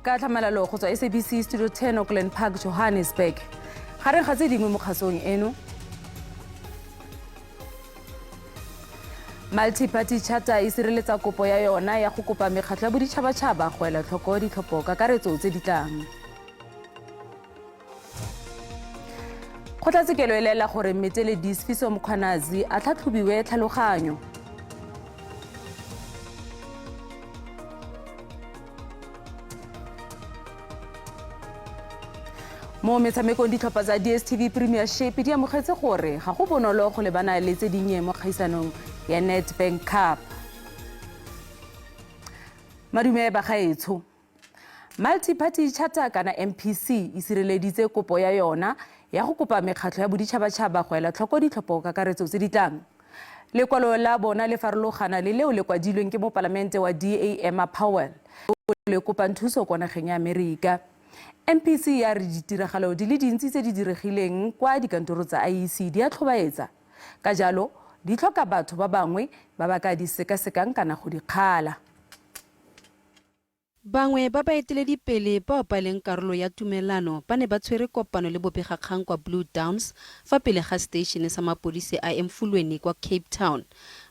Ka tlhamalalo go tswa SABC Studio 10 Auckland Park, Johannesburg. Gareng ga tse dingwe mo kgasong eno, Multi-Party Charter e sireletsa kopo ya yona ya go kopa mekgatlho ya boditšhabatšhaba go ela tlhoko ditlhopho kakaretso tse di tlang. Kgotlatshekelo e laela gore mmeteledi Sifiso Mkhwanazi a tlhatlhobiwe tlhaloganyo. Mo metshamekong ditlhopha tsa DStv Premiership di amogetse gore ga go bonolo go lebana le tse dinnye mo kgaisanong ya Nedbank Cup. Madume bagaetsho. Multi-Party Charter kana MPC e sireleditse kopo ya yona ya go kopa mekgatlho ya boditšhabatšhaba go ela tlhoko ditlhopho kakaretso tse di tlang. Lekwalo la bona le farologana le leo le kwadilweng ke mopalamente wa DA Emma Powell le kopang thuso kwa nageng ya Amerika. MPC ya re ditiragalo di le dintsi tse di diregileng kwa dikantoro tsa IEC di a tlhobaetsa, ka jalo di tlhoka batho ba bangwe ba ba ka di sekasekang kana go di kgala. Bangwe ba baeteledipele bao ba leng karolo ya tumelano ba ne ba tshwere kopano le bobegakgang kwa Blue Downs fa pele ga seteishene sa mapodisi a Emfulweni kwa Cape Town.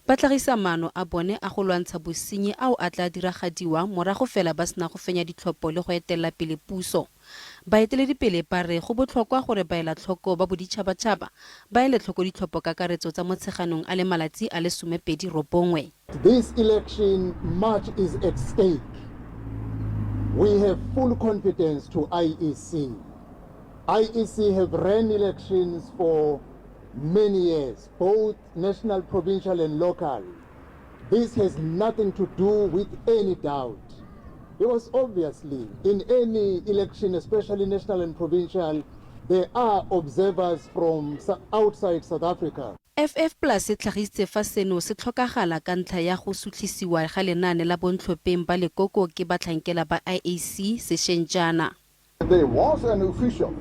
Ba tlhagisa maano a bone a go lwantsha bosenyi ao a tla diragadiwang morago fela ba sena go fenya ditlhopho le go etelela pele puso. Baeteledipele ba re go botlhokwa gore baelatlhoko ba boditšhabatšhaba ba ele tlhoko ditlhopho-kakaretso tsa Motsheganong a le malatsi a le 29. This election much is at stake. We have full confidence to IEC. IEC have ran elections for many years, both national, provincial and local. This has nothing to do with any doubt. Because obviously, in any election, especially national and provincial, there are observers from outside South Africa. FF Plus e tlhagisitse fa seno se tlhokagala ka ntlha ya go sutlhisiwa ga lenaane la bontlhopheng ba lekoko ke batlhankela ba IAC sešeng jaana. There was an official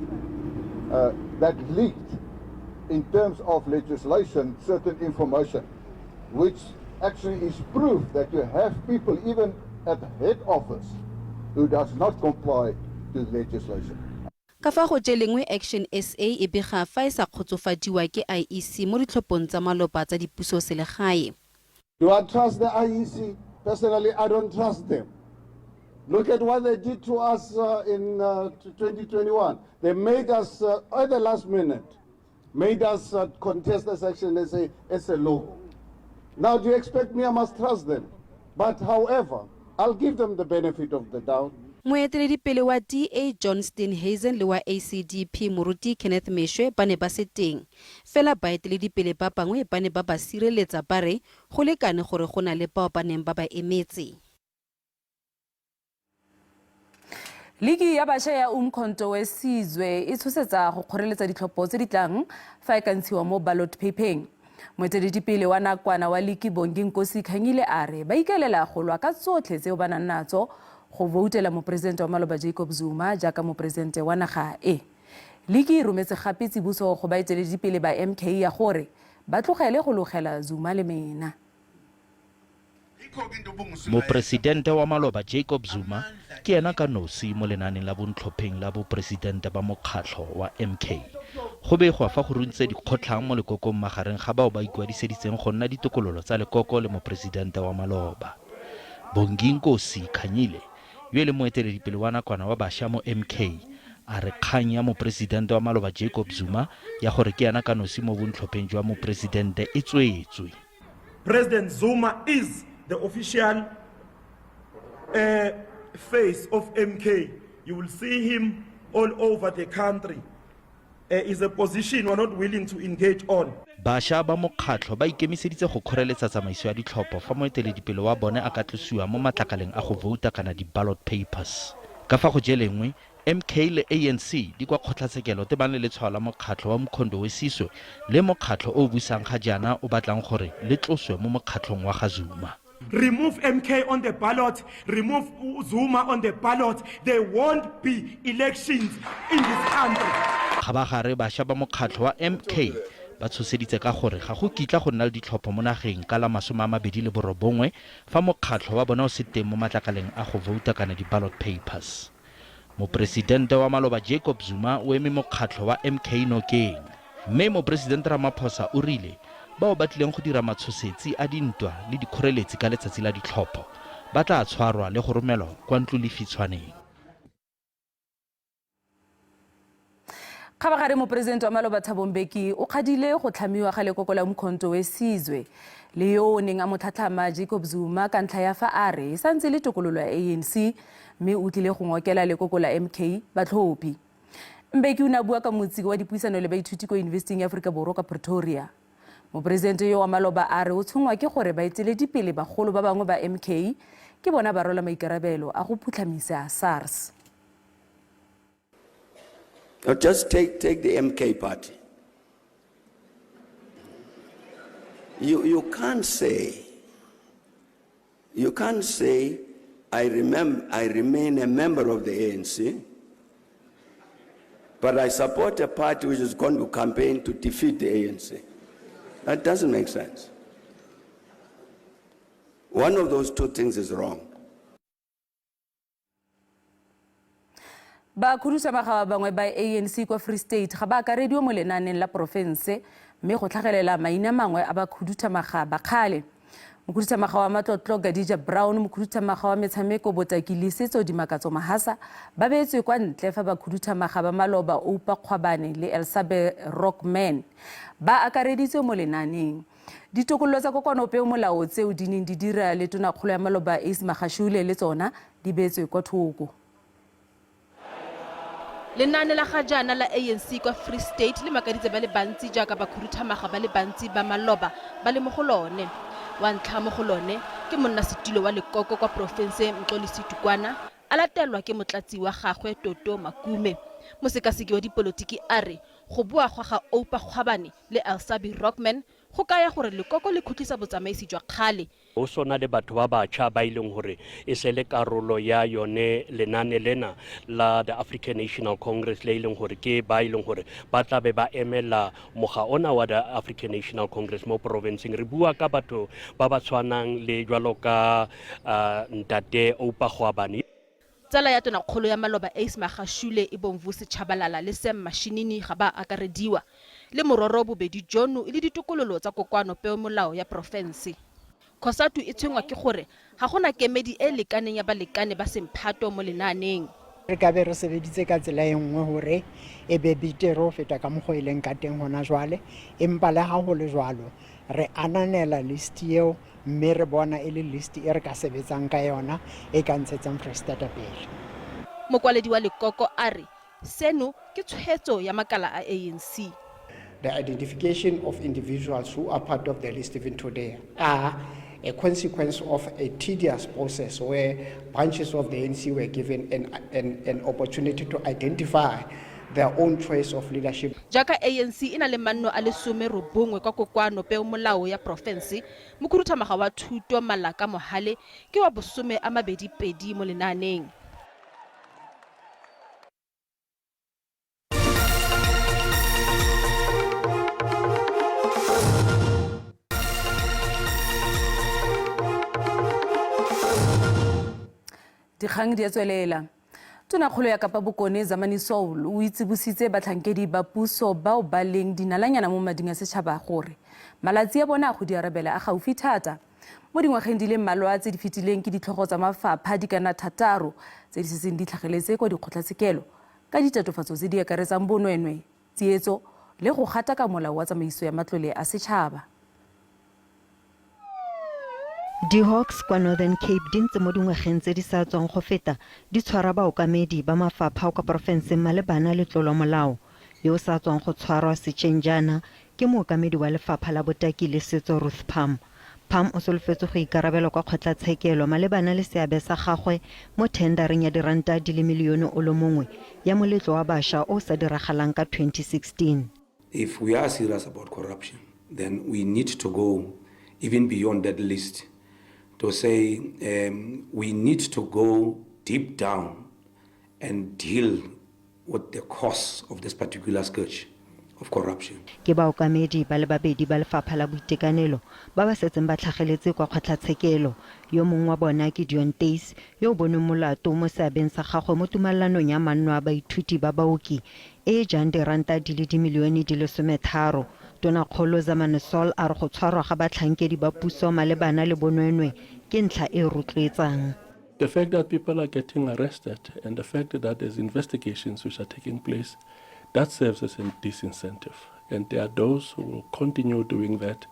uh, that leaked in terms of legislation certain information which actually is proof that you have people even at head office who does not comply to the legislation. Ka fa go tše lengwe Action SA e bega fa e sa kgotsofadiwa ke IEC mo ditlhophong tsa maloba tsa dipuso selegae. Do I trust the IEC? Personally, I don't trust them. Look at what they did to us in 2021. They made us, at the last minute, made us contest this action as a, as a logo. Now, do you expect me I must trust them? But however, I'll give them the benefit of the doubt. Moeteledipele wa DA John Steenhuisen le wa ACDP Moruti Kenneth Meshoe ba ne ba se teng. Fela baeteledipele ba bangwe ba ne ba ba sireletsa ba re go lekane gore go na le bao ba neng ba ba emetse. Liki ya bašwa ya Umkhonto we Sizwe e tshosetsa go kgoreletsa ditlhopho tse di tlang fa e ka ntshiwa mo ballot papeng. Moeteledipele wa nakwana wa liki Bongi Nkosi Khanyile a re ba ikaelela go lwa ka tsotlhe tseo ba nang natso go voutela moporesidente wa maloba Jacob Zuma jaaka moporesidente wa naga e. Liki e rometse gape tsiboso go baeteledipele ba MK ya gore ba tlogele go logela Zuma lemena. Moporesidente wa maloba Jacob Zuma ke ena ka nosi mo lenaaneng la bontlhopheng la boporesidente ba mokgatlho wa MK. Go begwa fa go runtse dikgotlhang mo lekokong magareng ga bao ba ikwadiseditseng go nna ditokololo tsa lekoko le moporesidente wa maloba. Bongi Nkosi Khanyile, yo e leng moeteledipele wa nakwana wa baša mo MK, a re kgang ya moporesidente wa maloba Jacob Zuma ya gore ke ena ka nosi mo bontlhopheng jwa moporesidente e tswetswe. President Zuma is the official face of MK. You will see him all over the country. Is a position we're not willing to engage on. Baša ba mokgatlho ba ikemiseditse go kgoreletsa tsamaiso ya ditlhopho fa moeteledipele wa bone a ka tlosiwa mo matlakaleng a go vouta kana di-ballot papers. Ka fa go je lengwe, MK le ANC di kwa kgotlatshekelo tebang le letshwao la mokgatlho wa Umkhonto we Siswe le mokgatlho o o busang ga jaana o batlang gore le tloswe mo mokgatlhong wa ga Zuma. Remove MK on the ballot, remove Zuma on the ballot, there won't be elections in this country. Kgabagare basha ba mokgatlho wa MK ba tshoseditse ka gore ga go kitla go nna le ditlhopho mo nageng ka la 29 fa mokgatlho wa bona o se teng mo matlakaleng a go vouta kana di-ballot papers. Moporesidente wa maloba Jacob Zuma o eme mokgatlho wa MK nokeng. Mme Moporesidente Ramaphosa o rile bao ba tlileng go dira matshosetsi a dintwa le dikgoreletsi ka letsatsi la ditlhopho ba tla tshwarwa le go romelwa kwa ntlolefitshwaneng. Kgabagare moporesidente wa maloba Thabo Mbeki o kgadile go tlhamiwa ga lekoko la Umkhonto we Sizwe le yo o neng a mo tlhatlhama Jacob Zuma ka ntlha ya fa a re e santse le tokololo ya ANC mme o tlile go ngokela lekoko la MK batlhophi. Mbeki o ne a bua ka motsi wa dipuisano le baithuti kwa Yunibesiting ya Aforika Borwa kwa Pretoria. Moporesidente yo wa maloba a re o tshwenngwa ke gore baeteledipele bagolo ba bangwe ba MK ke bona ba rwala maikarabelo a go phutlhamisa SARS. Now just take the MK party. You can't say, I remain a member of the ANC, but I support a party which is going to campaign to defeat the ANC. That doesn't make sense. One of those two things is wrong. Bakhuduthamaga ba bangwe ba ANC kwa Free State ga ba akarediwe mo lenaaneng la porofense mme go tlhagelela maina mangwe a bakhuduthamaga ba kgale. Mokhuduthamaga wa matlotlo Gadija Brown, mokhuduthamaga wa metshameko, botaki le setso Dimakatso Mahasa ba beetswe kwa ntle fa bakhuduthamaga ba maloba Oupa Kgwabane le Elsabe Rockman ba akareditswe mo lenaaneng. Ditokololo tsa kokoanopeomolao tseo di neng di dira le tonakgolo ya maloba Ace Magashule le tsona di beetswe kwa thoko. Lenaane la ga jaana la ANC kwa Free State le makaditse ba le bantsi jaaka bakhuduthamaga ba le bantsi ba maloba ba le mo go lone. Wa ntlha mo go lone ke monnasetilo wa lekoko kwa porofenseng Mxolisi Dukwana, a latelwa ke motlatsi wa gagwe Toto Makume. Mosekaseki wa dipolotiki a re go boa gwa ga Oupa Kgwabane le Elsabe Rockman go kaya gore lekoko le khutlisa botsamaisi jwa kgale. Ho sona le batho ba batjha ba ileng hore e se le karolo ya yone lenane lena la the African National Congress le ileng hore ke ba ileng hore ba tla be ba emela moga ona wa the African National Congress mo provinceng. Re bua ka batho ba ba tshwanang le jwalo ka ntate Oupa Kgwabane. Tsala ya tonakgolo ya maloba Ace Magashule e bong Vusi Tshabalala le Sam Mashinini ga ba akarediwa, le mororo bobedi jono e le ditokololo tsa kokoano peomolao ya porofense. Cosatu e tshwenngwa ke gore ga gona kemedi e lekaneng ya balekane ba semphato mo lenaaneng. Re ka be re sebeditse ka tsela e nngwe hore e be betere ho feta ka mokgwa e leng ka teng hona jwale, empa le ha ho le jwalo re ananela list eo mme re bona e le list e re ka sebetsang ka yona e ka ntshetsang Freistata pele. Mokwaledi wa lekoko a re seno ke tshwetso ya makala a ANC. The identification of individuals who are part of the list even today are a consequence of a tedious process where branches of the ANC were given an opportunity to identify their own choice of leadership. Jaaka ANC e na le manno a le 19 kwa kokoano peomolao ya porofense, mokhuduthamaga wa thuto Malaka Mohale ke wa bosome a mabedi pedi mo lenaaneng. Dikgang di a tswelela. Tonakgolo ya Kapa Bokone Zamani Saul o itsibositse batlhankedi ba puso bao ba leng dinalanyana mo mading a setšhaba gore malatsi a bona a go di arabela a gaufi thata. Mo dingwageng di le mmalwa tse di fetileng ke ditlhogo tsa mafapha di kana 6 tse di setseng di tlhageletse kwa dikgotlatshekelo ka ditatofatso tse di akaretsang bonweenwee, tsietso le go gataka molao wa tsamaiso ya matlole a setšhaba. Di-Hawks kwa Northern Cape di ntse mo dingwageng tse di sa tswang go feta di tshwara baokamedi ba mafapha kwa porofenseng malebana le tlolomolao. Yo o sa tswang go tshwarwa setšeng jaana ke mookamedi wa lefapha la botaki le setso Ruth Pam. Pam o solofetswe go ikarabela kwa kgotlatshekelo malebana le seabe sa gagwe mo thendareng ya diranta di le milione o le mongwe ya moletlo wa bašwa o o sa diragalang ka 2016. If we are serious about corruption, then we need to go even beyond that list to say we need to go deep down and deal with the cause of this particular scourge, of corruption. Ke baokamedi ba le babedi ba Lefapha la Boitekanelo ba ba setseng ba tlhageletse kwa kgotlatshekelo. Yo mongwe wa bona ke Dion Theys, yo o bonweng molato mo seabeng sa gagwe mo tumalelanong ya manno a baithuti ba baoki e e jang diranta di le dimilione di le 13. Tonakgolo Zamani Saul a re go tshwarwa ga batlhankedi ba puso malebana le bonweenwee ke ntlha e e rotloetsang. The fact that people are getting arrested and the fact that there's investigations which are taking place, that serves as a disincentive. And there are those who will continue doing that,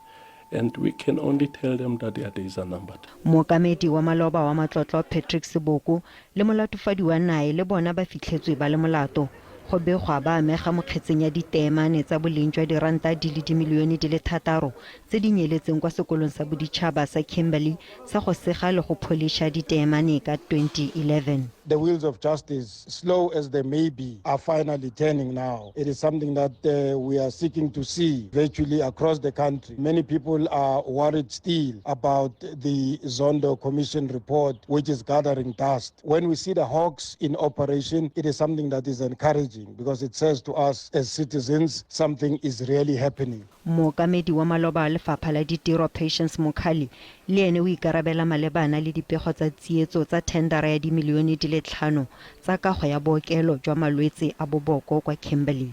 and we can only tell them that their days are numbered. Mookamedi wa maloba wa matlotlo Patrick Seboko le molatofadiwa nae le bona ba fitlhetswe ba le molato. Go begwa ba amega mo kgetseng ya diteemane tsa boleng jwa diranta di le dimilione di le thataro tse di nyeletseng kwa sekolong sa boditšhaba sa Kimberley sa go sega le go pholisha diteemane ka 2011. The wheels of justice, slow as they may be, are finally turning now. It is something that uh, we are seeking to see virtually across the country. Many people are worried still about the Zondo Commission report, which is gathering dust. When we see the Hawks in operation, it is something that is encouraging because it says to us as citizens something is really happening. Mookamedi wa maloba wa Lefapha la Ditiro Patience Mokhali le ene o ikarabela malebana le dipego tsa tsietso tsa thendara ya dimilione di le tlhano tsa kago ya bookelo jwa malwetse a boboko kwa Kimberley.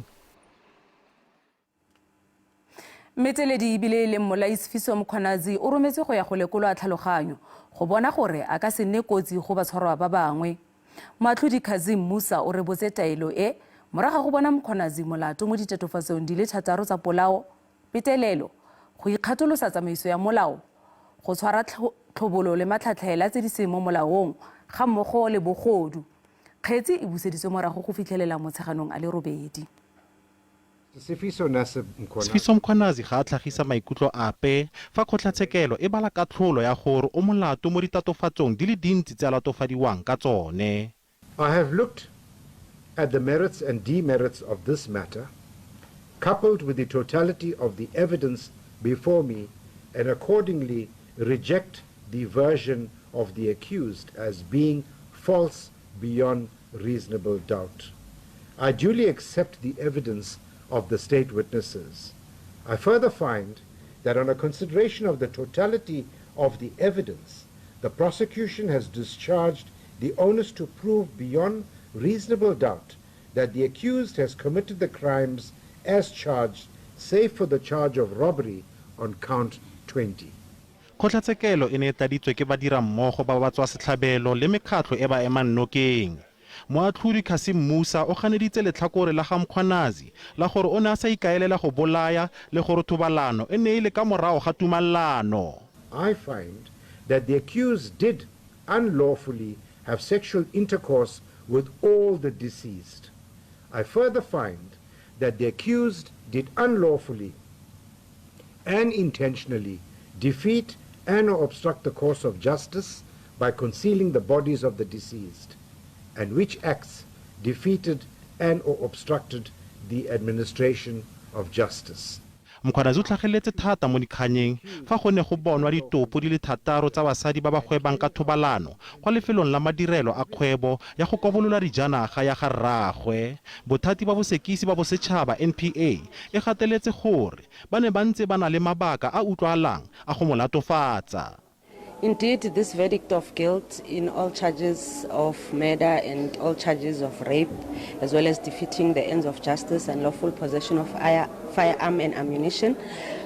Mmetseledi ebile e leng mmolai Sifiso Mkhwanazi o rometswe go ya go lekolwa tlhaloganyo go bona gore a ka se nne kotsi go batshwarwa ba bangwe. Moatlhodi Kazim Musa o rebotse taelo e morago ga go bona Mkhwanazi molato mo ditatofatsong di le thataro tsa polao, petelelo, go ikgatholosa tsamaiso ya molao, go tshwara tlhobolo le matlhatlhela tse di seng mo molaong ga mmogo le bogodu. Kgetsi e buseditswe morago go fitlhelela Motsheganong a le robedi. Sifiso Mkhwanazi ga a tlhagisa maikutlo ape fa kgotlatshekelo e bala katlholo ya gore o molato mo ditatofatsong di le dintsi tse a latofadiwang ka tsone. I have looked at the merits and demerits of this matter, coupled with the totality of the evidence before me, and accordingly reject the version of the accused as being false beyond reasonable doubt. I duly accept the evidence of the state witnesses. I further find that on a consideration of the totality of the evidence, the prosecution has discharged the onus to prove beyond reasonable doubt that the accused has committed the crimes as charged, save for the charge of robbery on count 20. Kgotlatshekelo e ne e tladitswe ke badirammogo ba batswasetlhabelo le mekgatlho e ba emang nokeng. Moatlhodi Cassim Musa o ganeditse letlhakore la ga Mkhwanazi la gore o ne a sa ikaelela go bolaya le gore thobalano e ne e le ka morago ga tumalano. I find that the accused did unlawfully have sexual intercourse with all the deceased. I further find that the accused did unlawfully and intentionally defeat and or obstruct the course of justice by concealing the bodies of the deceased, and which acts defeated and or obstructed the administration of justice. Mkhwanazi o tlhageletse thata mo dikganyeng fa go ne go bonwa ditopo di le thataro tsa basadi ba ba gwebang ka thobalano kwa lefelong la madirelo a kgwebo ya go kobolola dijanaga ya ga rraagwe. Bothati ba Bosekisi ba Bosetšhaba, NPA, e gateletse gore ba ne ba ntse ba na le mabaka a utlwalang a go mo latofatsa. Indeed, this verdict of guilt in all charges of murder and all charges of rape, as well as defeating the ends of justice and lawful possession of firearm and ammunition,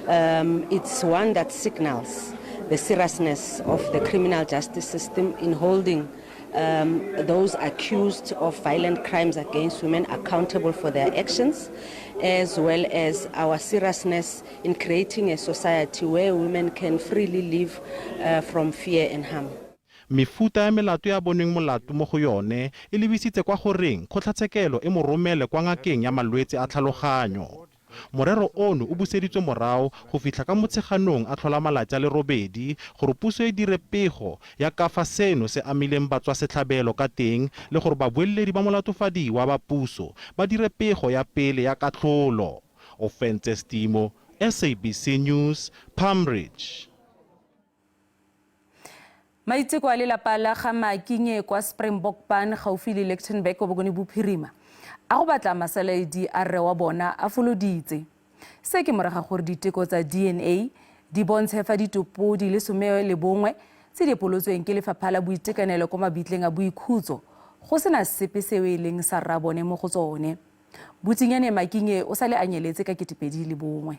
um, it's one that signals the seriousness of the criminal justice system in holding um, those accused of violent crimes against women accountable for their actions, as well as our seriousness in creating a society where women can freely live uh, from fear and harm. Mefuta ya melato ya bonweng molato mo go yone e lebisitse kwa goreng kgotlatshekelo e mo romele kwa ngakeng ya malwetse a tlhaloganyo. Morero ono o buseditswe morago go fitlha ka Motsheganong a tlhola malatsi a le robedi gore puso e dire pego ya kafa seno se amileng batswasetlhabelo ka teng le gore babueledi ba molatofadiwa ba puso ba dire pego ya pele ya katlholo. Ofentse Stimo, SABC News, Palm Ridge. Maiteko a lelapa la ga Makinye kwa Springbok Pan gaufi le Lichtenburg kwa Bokone Bophirima a go batla masaledi a rre wa bona a foloditse. Se ke moraga gore diteko tsa DNA di bontshe fa ditopo di le 11 tse di epolotsweng ke lefapha la boitekanelo kwa mabitleng a boikhutso go sena sepe seo e leng sa rrabone mo go tsone. Botsinyane Makinye o sale a nyeletse ka 2001.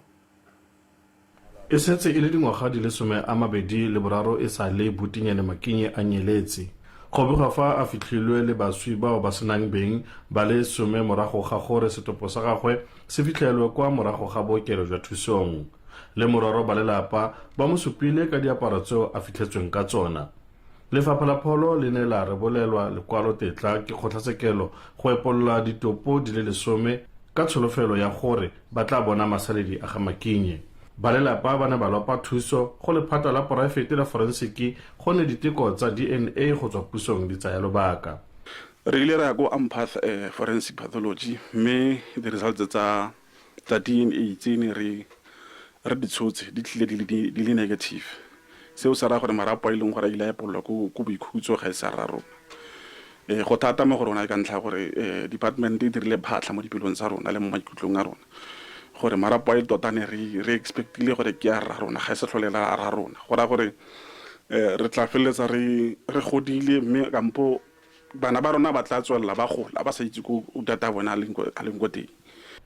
E setse e le dingwaga di le 23 e sa le Botinyane Makinye a nyeletse. Go begwa fa a fitlhilwe le baswi bao ba senang beng ba le 10 morago ga gore setopo sa gagwe se fitlhelwe kwa morago ga bookelo jwa Thusong. Le mororo ba lelapa ba mo supile ka diaparo tseo a fitlhetsweng ka tsona. Lefapha la Pholo le ne la rebolelwa lekwalo tetla ke kgotlatshekelo go epolola ditopo di le 10 ka tsholofelo ya gore ba tla bona masaledi a ga Makinye. Ba lelapa ba ne ba lopa thuso go lephata la poraefete la forensiki gonne diteko tsa DNA go tswa pusong di tsaya lobaka. Re ile ra ya ko Ampath Forensic Pathology mme di-results tsa tsa DNA tse ne re re di tshotse di tlile di le di le negative. Seo se raya gore marapo a e leng gore a ile a epololwa ko ko boikhutso ga e sa rra rona. Go thata mo go rona ka ntlha ya gore department e dirile phatlha mo dipelong tsa rona le mo maikutlong a rona gore marapo a e tota ne re re expectile gore ke a rra rona ga e se tlhole la rra rona. Go raya gore re tla feleletsa re re godile mme kampo bana ba rona ba tla tswelela ba gola ba sa itse ko tata bona a leng ko teng.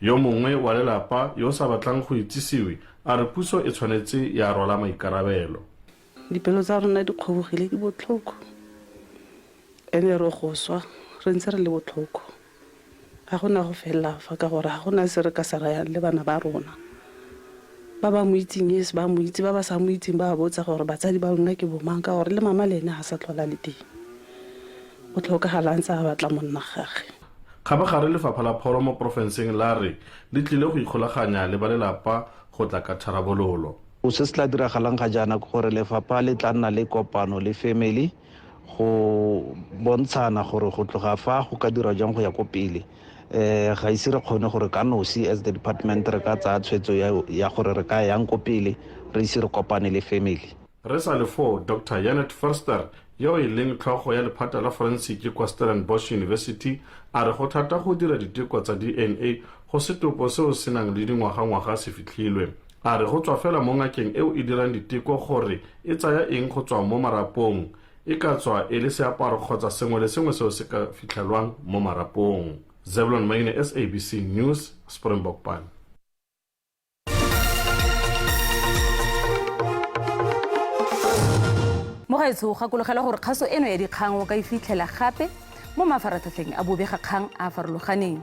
Yo mongwe wa lelapa yo o sa batlang go itsisiwe a re puso e tshwanetse ya rwala maikarabelo. Dipelo tsa rona di kgobogile di botlhoko, ene re go swa re ntse re le botlhoko. Ga gona go felela fa ka gore ga gona se re ka se rayang le bana ba rona. Ba ba mo itseng yes ba mo itse, ba ba sa mo itseng ba botsa gore batsadi ba lona ke bomang ka gore le mama le ene ga sa tlhola le teng. O tlhokagala a ntse a batla monna gage. Kgabagare lefapha la pholo mo porofenseng la re le tlile go ikgolaganya le ba lelapa go tla ka tharabololo. Se se tla diragalang ga jaana ke gore lefapha le tla nna le kopano le family go bontshana gore go tloga fa go ka dirwa jang go ya ko pele. Ga ise re kgone gore ka nosi as the department re ka tsaya tshwetso ya gore re ka yang ko pele re ise re kopane le family. Re sa le foo, Dr Janet Verster yo e leng tlhogo ya lephata la forensiki kwa Stellenbosch University a re go thata go dira diteko tsa DNA go setopo seo se nang le dingwagangwaga se fitlhilwe. A re go tswa fela mo ngakeng eo e dirang diteko gore e tsaya eng go tswa mo marapong, e ka tswa e le seaparo kgotsa sengwe le sengwe seo se ka fitlhelwang mo marapong. Zebulon Maine, SABC News, Springbokpan. Mogaetsho, gakologelwa gore kgaso eno ya dikgang o ka e fitlhela gape mo mafaratlhatlheng a bobegakgang a a farologaneng.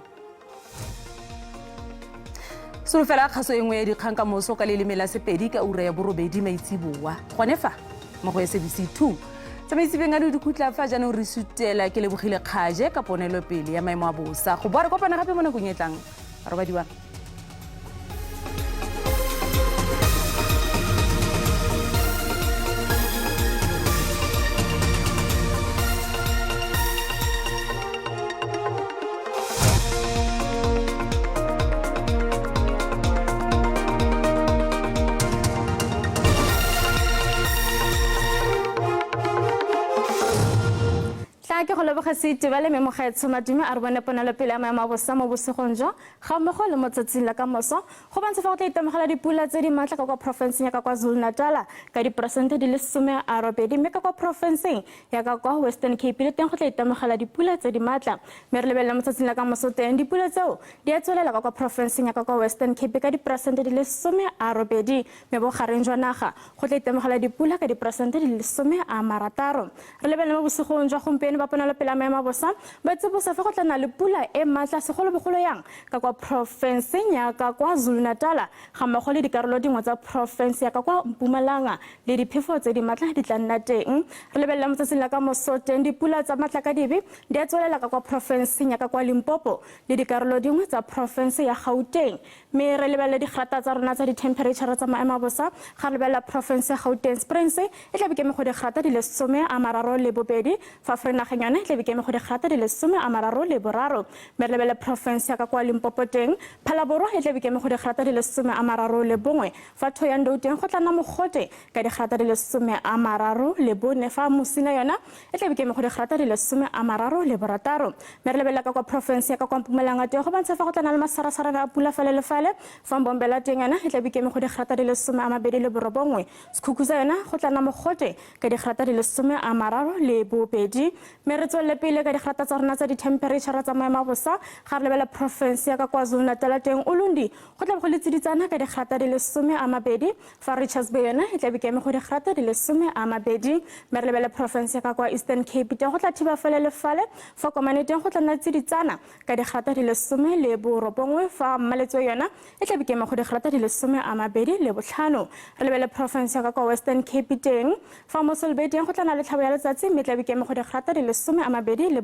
Solofela kgaso e nngwe ya dikgang ka moso ka leleme la Sepedi ka ura ya 8 maitsiboa gone fa mo go SABC 2. Tsamaisibeng a le dikhutla fa jaanong re sutela ke lebogile kgaje ka ponelopele ya maemo a bosa. Go boa re kopana gape mo nakong e tlang. Robadiwang. Tla ke go leboge Seitebale mme mogaetsho Madume a re bone ponelopele ya maemo a bosa mo bosigong jo ga mmogo le mo tsatsing la ka moso go bontsha fa go tla itemogela dipula tse di maatla ka kwa porofenseng ya ka kwa Zulu-Natal ka diperesente di le 80 mme ka kwa porofenseng ya ka kwa Western Cape le teng go tla itemogela dipula tse di maatla mme re lebelela mo tsatsing la ka moso teng dipula tseo di a tswelela ka kwa porofenseng ya ka kwa Western Cape ka diperesente di le 80 mme bogareng jwa naga go tla itemogela dipula ka diperesente di le 60. Re lebelele mo bosigong jwa gompieno ba ponelopele ya maemo a bosa ba tsibosa fa go tla nna le pula e maatla segolobogolo yang ka kwa porofenseng ya ka kwa Zulu-Natal ga mmogo le dikarolo dingwe tsa porofense ya ka kwa Mpumalanga le diphefo tse di maatla di tla nna teng. Re lebelele mo tsatsing la ka moso teng dipula tsa matlakadibe di a tswelela ka kwa porofenseng ya ka kwa Limpopo le dikarolo dingwe tsa porofense ya Gauteng Mme re lebelele digrata tsa rona tsa dithemphereitšhara tsa maemo a bosa. Ga re lebelela porofense ya Gauteng, Springs e tla be ke eme go digrata di le 32, fa Vereeniging yone e tla be tla be ke eme go digrata di le 33. Mme re lebele porofense ya ka kwa Limpopo teng, Phalaborwa e tla be ke eme go digrata di le 31, fa Thohoyandou teng go tla nna mogote ka digrata di le 34, fa Musina yona e tla be ke eme go digrata di le 36. Mme re lebelela ka kwa porofense ya ka kwa Mpumalanga teng, go bontsha fa go tla nna le masarasarana a pula fale le fale, fa Mbombela teng yona e tla be ke eme go digrata di le 29, Skukuza yona go tla nna mogote ka digrata di le 32. Mme re tswelele pele ka digrata tsa rona tsa dithemperetšhara tsa maemo a bosa. Ga re lebelela porofense ya ka KwaZulu-Natal teng, Ulundi go tla be go le tsiditsana ka digrata di le 20, fa Richards Bay yona e tla be ke eme go digrata di le 20. Mme re lebelele porofense ya ka kwa Eastern Cape teng, go tla thiba fale le fale, fa Komane teng go tla nna tsiditsana ka digrata di le 19, fa Mmaletswe yona e tla be ke eme go digrata di le 25. Re lebelele porofense ya ka kwa Western Cape teng, fa Mossel Bay teng go tla nna le tlhabo ya letsatsi mme e tla be ke eme go digrata di le 22.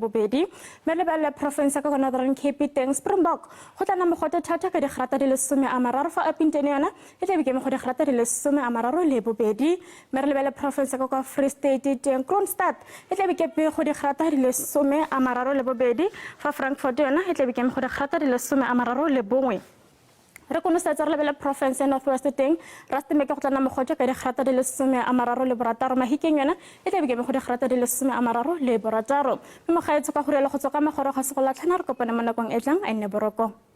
Mme re lebelele porofense ya ka kwa Northern Cape teng, Springbok go tla nna mogote thata ka digrata di le 30, fa Upington yona e tla be ke eme go digrata di le 32. Mme re lebelele porofense ya ka kwa Free State teng, Kroonstad e tla be ke eme go digrata di le 32, fa Frankfort yona e tla be ke eme go digrata di le 31. Re konosetsa re lebelele porofense ya North West teng, Rustenburg go tla nna mogote ka digrata di le 36, Mahikeng yona e tla be ke eme go digrata di le 36. Mme mogaetsho ka go rialo go tswa ka magoro ga se go latlhana, re kopane mo nakong e tlang, a nne boroko.